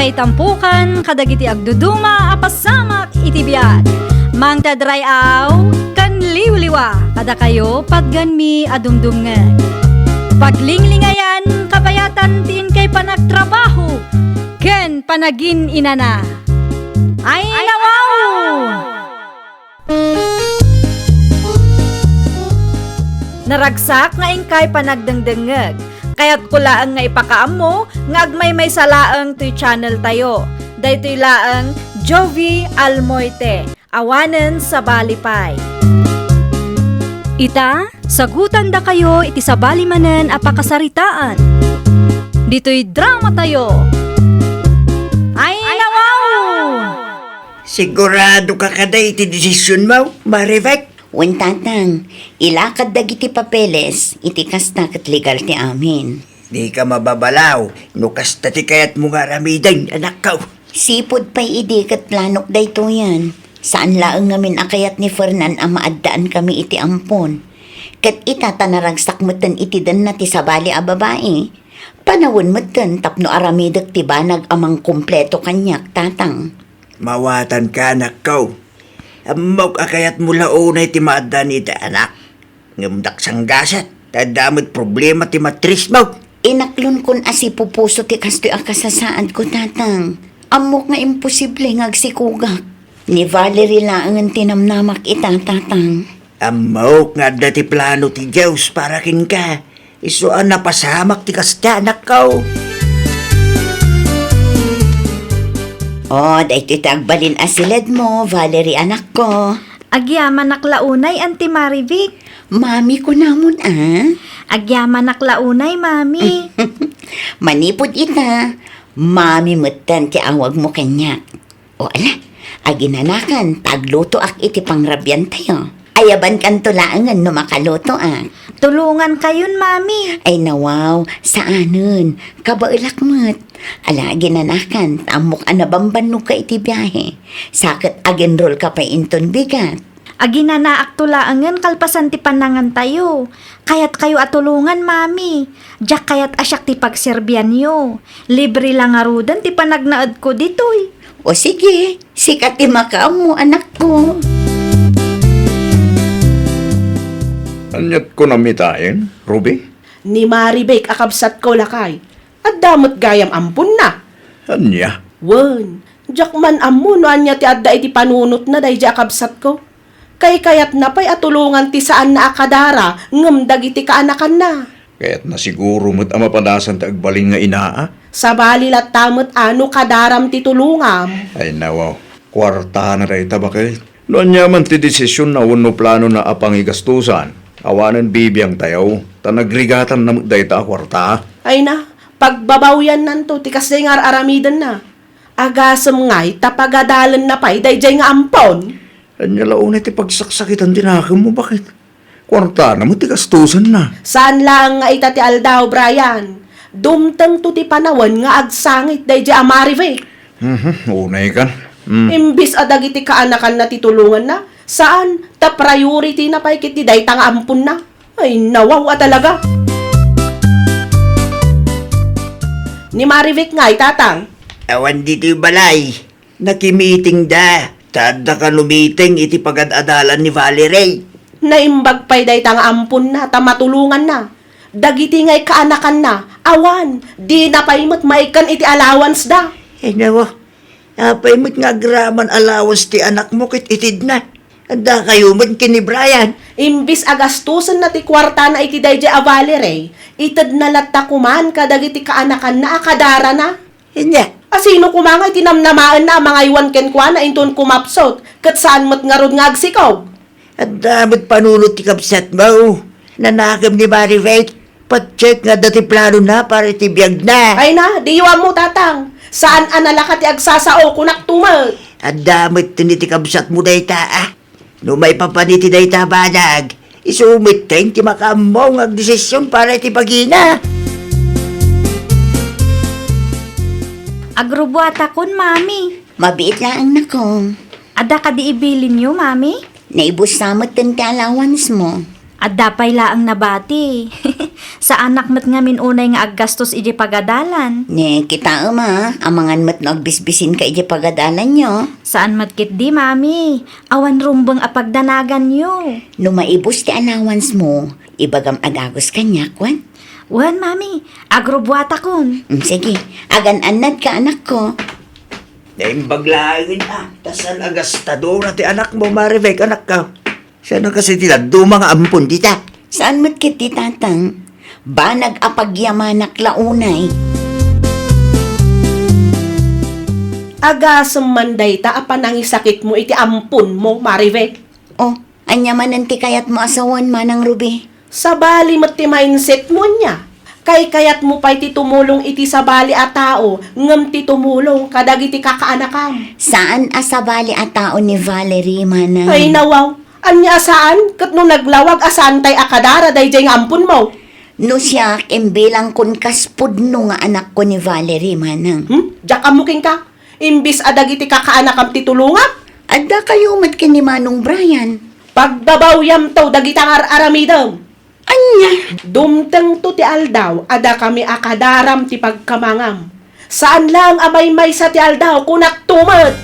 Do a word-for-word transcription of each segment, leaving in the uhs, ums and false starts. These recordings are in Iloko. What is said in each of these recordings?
Itampukan kadagiti agduduma a pasamak iti biag. Mangted ray-aw ken liwliwa kadakayo patgenmi a dumdumngeg. Paglinglingayan, kabayatan ti inkay panagtrabaho ken panagin-inana. Ay, nawaw! Naragsak nga inkay panagdengdengngeg. Kayatko laeng nga ipakaammo nga agmaymaysa laeng toy channel tayo. Daytoy laeng Jovi Almoite, awanen sabali pay. Ita, sagutandakayo iti sabali manen a pakasaritaan. Ditoy drama tayo. Ay, nawaw! Sigurado ka kada iti desisyon mo, Maribek? Wen, Tatang, ilakad dagiti papeles, iti kasta ket legal ti amin. Di ka mababalaw no kasta ti kayatmo nga aramiden, anakko. Sipud pay idi ket planok daytoyen. Saan laeng ngamin a kayat ni Fernan a maaddaan kami iti ampon. Ket ita ta naragsak metten iti denna ti sabali a babai. Panawen metten tapno aramidek ti banag a mangkumpleto kaniak, Tatang. Mawatanka, anakko. Ammok a kayatmo la unay ti maaddaan iti anak. Ngem daksangaset, ta adda met problema ti matrismo. Inaklonkon a sipupuso ti kastoy a kasasaadko, Tatang. Ammok nga imposible nga agsikogak. Ni Valerie laengen ti namnamak ita, Tatang. Ammok nga adda ti plano ti Dios para kenka. Isu a napasamak ti kasta, anakko. Oh, daytoy ti agbalin a siledmo, Valerie, anakko. Agyamanak la unay, Auntie Marivic. Mami, kunamon, a? Agyamanak la unay, Mami. Manipud ita, Mami metten ti awagmo kaniak. O ala, aginanakan ta aglutoak iti pangrabiantayo. Ayabankanto laengen no makalutoak. Tulongankayon, Mami. Ay nawaw, saanen. Kabaelak met. Ala, aginanakan ta ammok a nabambannogka iti biahe. Sa ket agenrolka pay inton bigat. Aginanaakto laengen kalpasan ti panangantayo. Kayatkayo a tulongan, Mami. Diak kayat a siak ti pagserbianyo. Libre la ngaruden ti panagnaedko ditoy. O sige, sika ti makaammo, anakko. Aniat kunam itaen, Ruby? Ni Maribek a kabsatko, lakay. Adda met gayam amponna. Ania? Wen, diak man ammo no ania ti adda iti panunotna daydiay a kabsatko. Kaykayatna pay a tulongan ti saanna a kadara ngem dagiti kaanakanna. Kayatna siguro met a mapadasan ti agbalin nga inaa. Sabali latta met a no kadaram ti tulongam. Ay nawaw, kuartana dayta, baket. No ania man ti desisionna wenno planona a pangigastosan, awanen bibiangtayo, ta nagrigatanna met dayta a kuarta. Ay na, pagbabawyannanto ti kasdiay nga ar-aramidenna. Agasem ngay ta pagadalenna pay daydiay nga ampon. Ania la unay ti pagsaksakitan ti nakemmo, baket? Kuartana met ti gastosenna. Saan laeng nga ita ti aldaw, Brian. Dumtengto ti panawen nga agsangit daydiay a Marivic. Mhm, unay kan. Mm. Imbis a dagiti kaanakanna ti tulonganna, saan, ta priority na pay ket ti dayta nga amponna. Ay, nawaw a talaga. Ni Marivic ngay, Tatang? Awan ditoy balay. Nakimitingda. Ta adda kano meeting iti pagad-adalan ni Valerie. Naimbag pay dayta nga amponna ta matulonganna. Dagiti ngay kaanakanna, awan, dina pay met maikkan iti allowance da. Ay, nawa. Apay met nga agraman allowance ti anakmo ket itedna? Addakayo met ken ni Brian. Imbis a gastosenna ti kuartana iti daydiay a Valerie, itedna latta koman kadagiti kaanakanna a kadarana. Ania? A sino koma nga iti namnamaenna a mangaywan kenkuana inton kumapsut, ket saan met ngarud nga agsikog? Adda met panunot ti kabsatmo. Nanakem ni Maribek. Patchek nga adda ti planona para iti biagna. Ay na, diyo ammo, Tatang. Saan a nalaka ti agsasao, kunak tumet. Adda met iti kabsatmo dayta, a. No maipapan iti dayta a banag, isu met ti makaammo nga agdesisyon para iti bagina. Agrubuatakon, Mami. Mabiit laeng, nakong. Adda kadi ibilinyo, Mami? Naibussa met ti allowance mo. Adda pay laeng nabati. Saanak met ngamin unay nga aggastos iti pagadalan. Ne, kitaem a, amangan met no agbisbisinka iti pagadalanyo. Saan met ketdi, Mami. Awan rumbeng a pagdanaganyo. No maibus ti allowance mo, ibagam a dagus kaniak, wen? Wen, Mami. Agrubbuatakon. Mm, sige. Agan-annadka, anakko. Naimbag laengen a, ta saan a gastadora ti anakmo, Marivic, anakko. Saan a kas iti dadduma nga ampon dita? Saan met ketdi, Tatang. Banag a pagyamanak la unay. Agasem man dayta a panangisakitmo iti amponmo, Marivic. Oh, ania manen ti kayatmo a sawen, Manang Ruby? Sabali met ti mindsetmo ania? Kaykayatmo pay ti tumulong iti sabali a tao, ngem ti tumulong kadagiti kakaanakam. Saan a sabali a tao ni Valerie, Manang. Ay, nawaw. Ania a saan? Ket no naglawag a saantay a kadara daydiay nga amponmo? No siak, imbilangkon kas pudno nga anakko ni Valerie, Manang. Hmm? Diak ammo kenka? Imbis a dagiti kakaanakam ti tulongam? Adda kayo met ken ni Manong Brian. Pagbabawyamto dagita nga ar-aramidem. Ania? Dumtengto ti aldaw a dakami a kadaram ti pagkamangam. Saan laeng a maymaysa ti aldaw, kunakto met.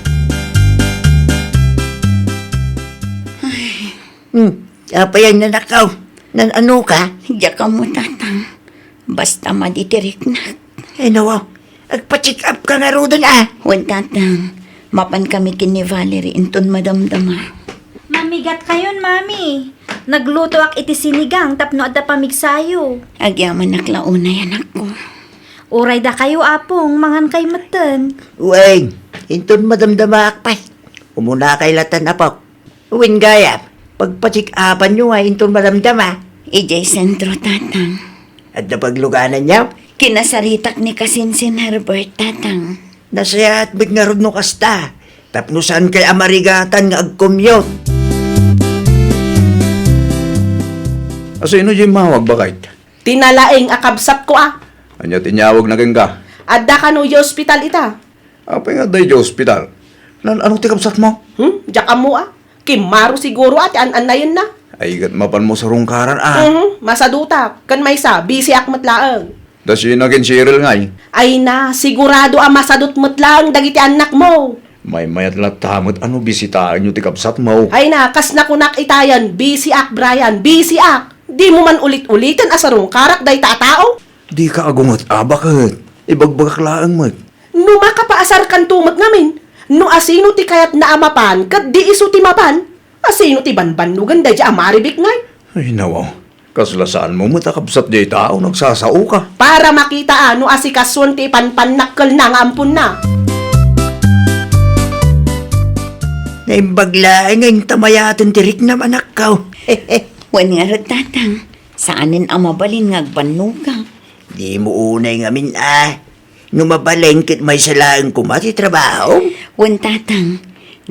Hmm, apay a nanakaw? Nan-ano ka? Diak ammo, Tatang. Basta madi ti riknak. Ay, nawa. Agpa-check up ka ngaruden, a. Wen, Tatang. Mapan kami ken ni Valerie inton madamdama. Mamigat kayon, Mami. Naglutoak iti sinigang tapno adda pamigsayo. Agyamanak la unay, anakko. Uray dakayo, Apong, mangan kay metten. Wen, inton madamdamaak pay. Umuna kay latan, Apok. Wen gayam, pagpacheck-upanyo nga inton madamdama. Idiay sentro, Tatang. Adda paglugananyo? Kinasaritak ni Kasinsin Herbert, Tatang. Nasayaat met ngarud no kasta, tapno saan kay a marigatan nga agcommute. A, sino diay immawag, baket? Ti nalaing a kabsatko a. Ania ti inyawagna kenka? Adda kano idiay ospital ita. Apay nga adda idiay ospital? Nan-ano ti kabsatmo? Hmm? Diak ammo a. Kimmaro siguro a ti an-annayenna. Ay, ket mapanmo sarungkaran a. Mhm, masadutak. Ken maysa, bisiak met laeng. Da Sheena ken Cheryl ngay? Ay na, sigurado a masadut met laeng dagiti annakmo. Maymayat latta met a no bisitaenyo ti kabsatmo. Ay na, kas nakunak itayen, bisiak, Brian, bisiak. Dimo man ulit-uliten a sarungkarak dayta a tao? Dika agunget a, baket. Ibagbagak laeng met. No makapaasarkanto met ngamin, no asino ti kayatna a mapan ket di isu ti mapan, asino ti banbannogen daydiay a Marivic ngay? Ay, nawaw. Kasla saanmo met a kabsat diay tao, nagsasaoka. Para makita a no asikasuen ti ipanpannakkelna nga amponna. Naimbag laeng nga inta mayaten ti riknam, anakko. Wen ngarud, Tatang. Saanen a mabalin nga agbannoka. Dimo unay ngamin a. No mabalin ket maysa laeng koma ti trabaho? Wen, Tatang,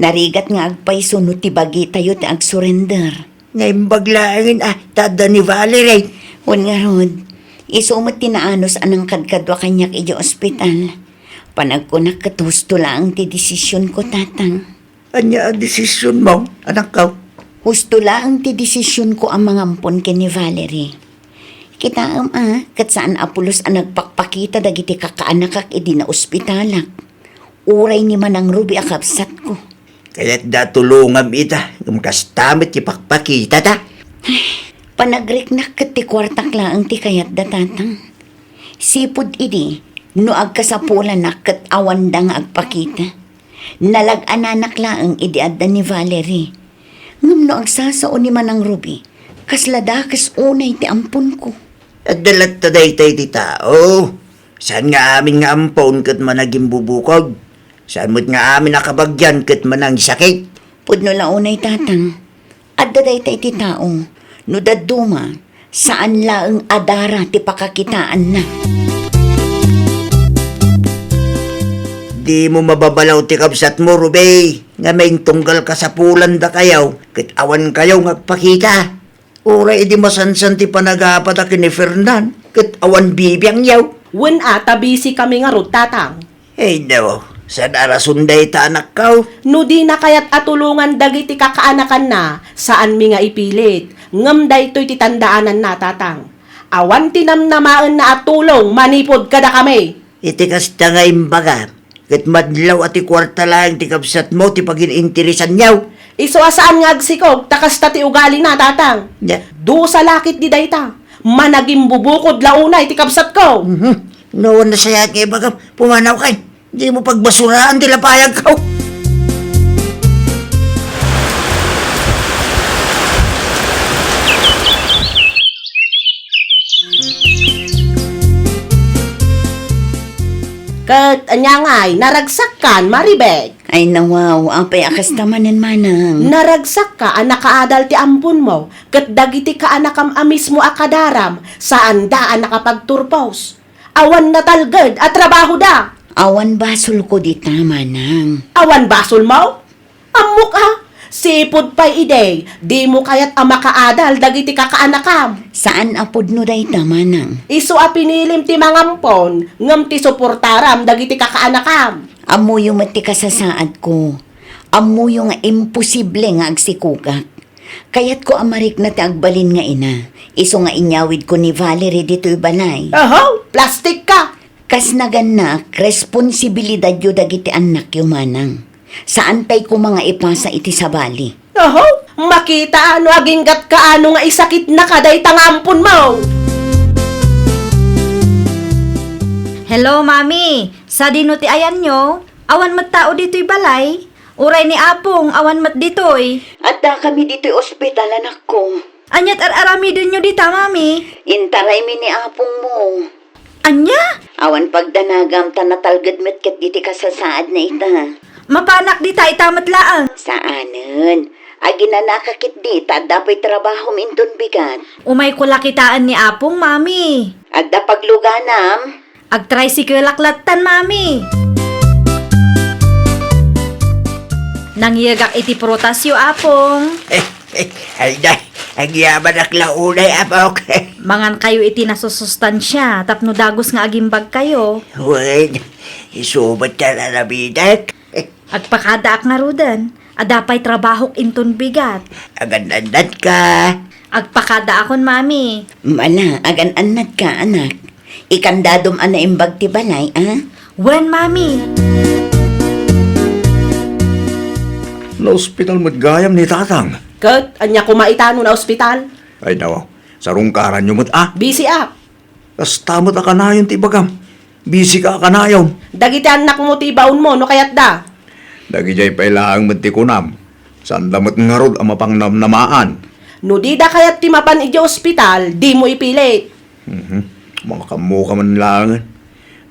narigat nga agpayso no ti bagitayo ti agsurrender. Naimbag laengen a, ta adda ni Valerie. Wen ngarud, isu met ti naanus a nangkadkadua kaniak idiay ospital. Panagkunak ket husto laeng ti desisionko, Tatang. Ania a desisionmo, anakko? Husto laeng ti desisionko a mangampon ken ni Valerie. Kitaem a, ket saan a pulos a nagpakpakita dagiti kakaanakak idi naospitalak. Uray ni Manang Ruby a kabsatko. Kayatda a tulongam ita, ngem kasta met ti pakpakitata. Panagriknak ket ti kuartak laeng ti kayatda, Tatang. Sipud idi, no agkasapulanak ket awanda nga agpakita. Nalag-ananak laeng idi adda ni Valerie. Ngem no agsasao ni Manang Ruby, kasla dakes unay ti amponko. Adda latta dayta iti tao. Saan nga amin nga ampon ket managimbubukog. Saan met nga amin a kabagian ket manangisakit. Pudno la unay, Tatang. Adda dayta iti tao, no dadduma, saan laeng a dara ti pakakitaanna. Dimo mababalaw ti kabsatmo, Ruby, nga maintunggal kasapulan dakayo, ket awan kayo nga agpakita. Uray idi masansan ti panagapata ken ni Fernan, ket awan bibiangyo. Wen a, ta busy kami ngarud, Tatang. Ay, no. Saan a rason dayta, anakko? No dina kayat a tulongan dagiti kakaanakanna, saanmi nga ipilit. Ngem daytoy ti tandaananna, Tatang. Awan ti namnamaenna a tulong manipud kadakami. Iti kasta nga imbaga, ket madlaw a ti kuarta laeng ti kabsatmo ti pagin-interesanyo. Isu a saan nga agsikog, ta kasta ti ugalina, Tatang. Nya? Dusa la ketdi dayta. Managimbubukod la unay ti kabsatko. Mhm. No, nasayaat nga ibagam, pumanawka. Dimo pagbasuraan ti lapayagko. Ket ania ngay, naragsakkan, Maribek? Ay, nawaw, apay a kasta manen, manang? Naragsakka a nakaadal ti amponmo, ket dagiti kaanakam a mismo a kadaram, saanda a nakapagturpos. Awan natalged a trabahoda. Awan basolko dita, manang. Awan basolmo? Ammok a, sipud pay idi, dimo kayat a makaadal dagiti kakaanakam. Saan a pudno dayta, manang. Isu a pinilim ti mangampon, ngem ti suportaram dagiti kakaanakam. Ammoyo met ti kasasaadko. Ammoyo nga imposible nga agsikogak. Kayatko a marikna ti agbalin nga ina, isu nga inyawidko ni Valerie ditoy balay. Ahaw, plastik ka! Kas nagannak, responsibilidadyo dagiti annakyo, manang. Saan pay koma nga ipasa iti sabali. Ahaw, makita no aginggatka no nga isakitnaka dayta nga amponmo. Hello, Mami. Sadino ti ayanyo? Awan met tao ditoy balay? Uray ni Apong, awan met ditoy. Adda kami ditoy ospital, anakko. Ania't ar-aramidenyo dita, Mami? Intaraymi ni Apongmo. Ania? Awan pagdanagam ta natalged met ketdi ti kasasaadna ita. Mapanak dita ita met laeng. Saanen. Aginanaka ketdi ta adda pay trabahom inton bigat. Umayko la kitaen ni Apong, Mami. Adda pagluganam? Agtricycle-ak lattan, Mami. Nangyegak iti prutasyo, Apong. Ay, ay, agyamanak la unay, Apok. Mangankayo iti nasusustansia tapno dagus nga agimbagkayo. Wen, isu met ti ar-aramidek. Agpakadaak ngaruden. Adda pay trabahok inton bigat. Agan-annatka. Agpakadaakon, Mami. Mala, agan-annatka, anak. Ikandadom a naimbag ti balay, a? Wen, Mami. Naospital met gayam ni Tatang. Ket, ania koma ita no naospital? Ay, nawaw. Sarungkaranyo met, a? Busy ak. Kasta met a kanayon ti ibagam. Busy ka a kanayon. Dagiti annakmo ti ibaonmo no kayatda. Dagidiay pay laeng met ti kunam. Saanda met ngarud a mapangnamnamaan. No dida kayat ti mapan idiay ospital, dimo ipilit. Mhm. Makaammoka man laengen.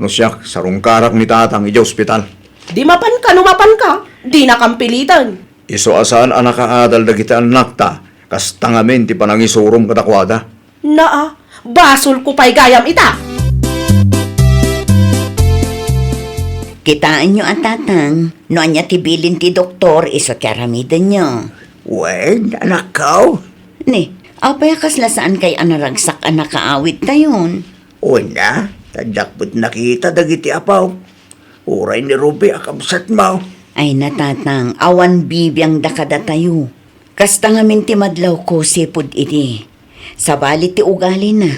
No siak, sarungkarak ni Tatang idiay ospital. Di mapanka no mapanka, dinakam piliten. Isu a saan a nakaadal dagiti annakta, kasta ngamin ti panangisurom kadakuada. Naa, basolko pay gayam ita. Kitaenyo a, Tatang, no ania ti bilin ti doktor, isu ti aramidenyo. Wen, anakko. Ni, apay a kasla saankay a naragsak a nakaawidtayon? Wen a, addak met nakita dagiti apo. Uray ni Ruby a kabsatmo. Ay na, Tatang, awan bibiangda kadatayo. Kasta ngamin ti madlawko sipud idi. Sabali ti ugalina.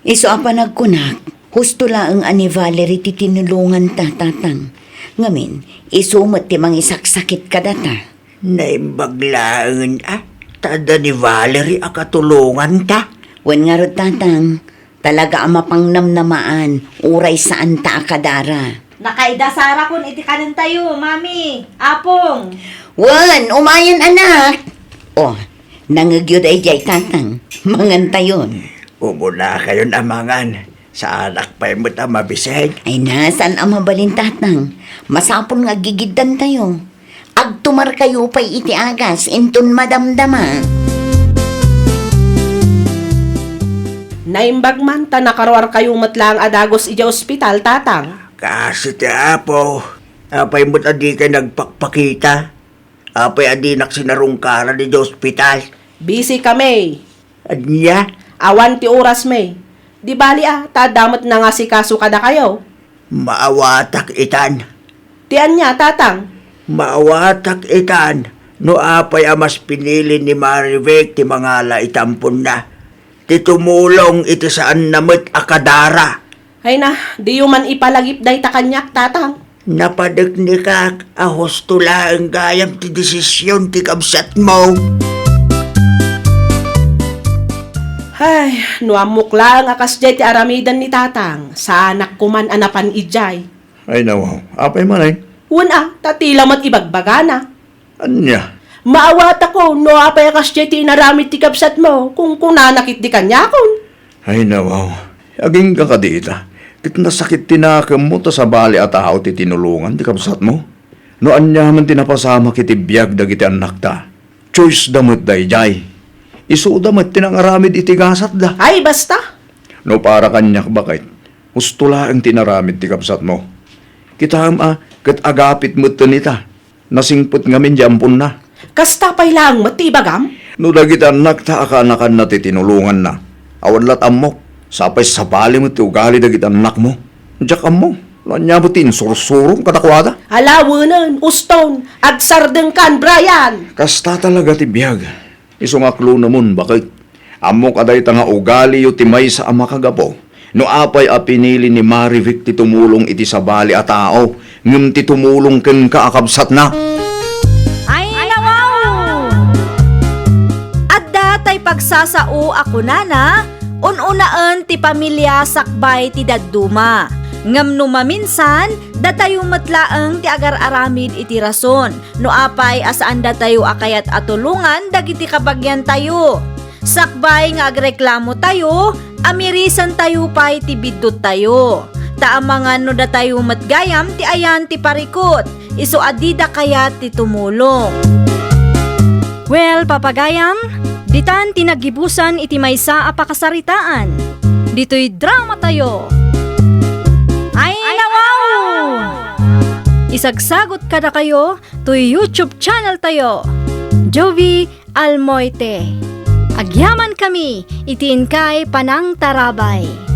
Isu a panagkunak, husto laeng a ni Valerie ti tinulonganta, Tatang. Ngamin, isu met ti mangisaksakit kadata. Naimbag laengen a, ta adda ni Valerie a katulonganta. Wen ngarud, Tatang, talaga a mapangnamnamaan, uray saanta a kadara. Nakaidasarakon iti kanentayo, Mami, Apong. Wen, umayen, anak. O, nangegyo daydiay, Tatang. Mangantayon. Umunakayon a mangan. Saanak pay met a mabisig. Ay na, saan a mabalin, Tatang. Masapul nga aggigiddantayo. Agtumarkayo pay iti agas inton madamdama. Naimbag man ta nakaruarkayo met laeng a dagus idiay ospital, Tatang. Kaasi ti Apo, apay met a dikay nagpakpakita? Apay a dinak sinarungkaran idiay ospital? Busy kami. Ania? Awan ti oras, May. Di bali a, ta adda met nangasikaso kadakayo. Maawatak itan. Ti ania, Tatang? Maawatak itan no apay a mas pinili ni Marivic ti mangala iti amponna. ti tumulong iti saanna met a kadara. Ay na, diyo man ipalagip dayta kaniak, Tatang. Napadeknekak a husto laeng gayam ti desisyon ti kabsatmo. Ay, no ammok laeng a kasdiay ti aramiden ni Tatang, saanak koman a napan idiay. Ay, nawaw. Apay man ay? Wen a, ta ti la met ibagbagana. Ania? Maawatako no apay a kasdiay ti inaramid ti kabsatmo, kunkunana ketdi kaniakon. Ay, nawaw. Agingga kadi ita, ket nasakit ti nakemmo ta sabali a tao ti tinulongan ti kabsatmo. No ania man ti napasamak iti biag dagiti annakta, choice da met daydiay. Isuda met ti nangaramid iti gasatda. Ay, basta! No para kaniak, baket, husto laeng ti inaramid ti kabsatmo. Kitaem a, ket agapit metten ita. Nasingpet ngamin di amponna. Kasta pay laeng met ti ibagam? No dagiti annakta a kaanakanna ti tinulonganna, awan lat ammok, sapay sabali met ti ugali dagiti annakmo. Diak ammo no ania met ti insursurom kadakuada. Alawenen, uston, agsardengkan, Brian! Kasta talaga ti biag. Isu nga aklunemon, baket. Ammok a dayta nga ugaliyo ti maysa a makagapu no apay a pinili ni Marivic ti tumulong iti sabali a tao ngem ti tumulong kenka a kabsatna. Ay, nawaw! Adda tay pagsasao a kunana, un-unaen ti pamilia sakbay ti dadduma. Ngem no maminsan, datayo met laeng ti agar-aramid iti rason. No apay a saan datayo a kayat a tulongan dagiti kabagiantayo, sakbay nga agreklamotayo, amirisentayo pay ti bidduttayo. Ta amangan no datayo met gayam ti ayan ti parikut, isu a dida kayat ti tumulong. Well, papagayam, ditan ti naggibusan iti maysa a pakasaritaan. Ditoy dramatayo. Ay, nawaw! Isagsagot kadakayo toy YouTube channel tayo, Jovie Almoite. Agyamankami iti inkay panangtarabay.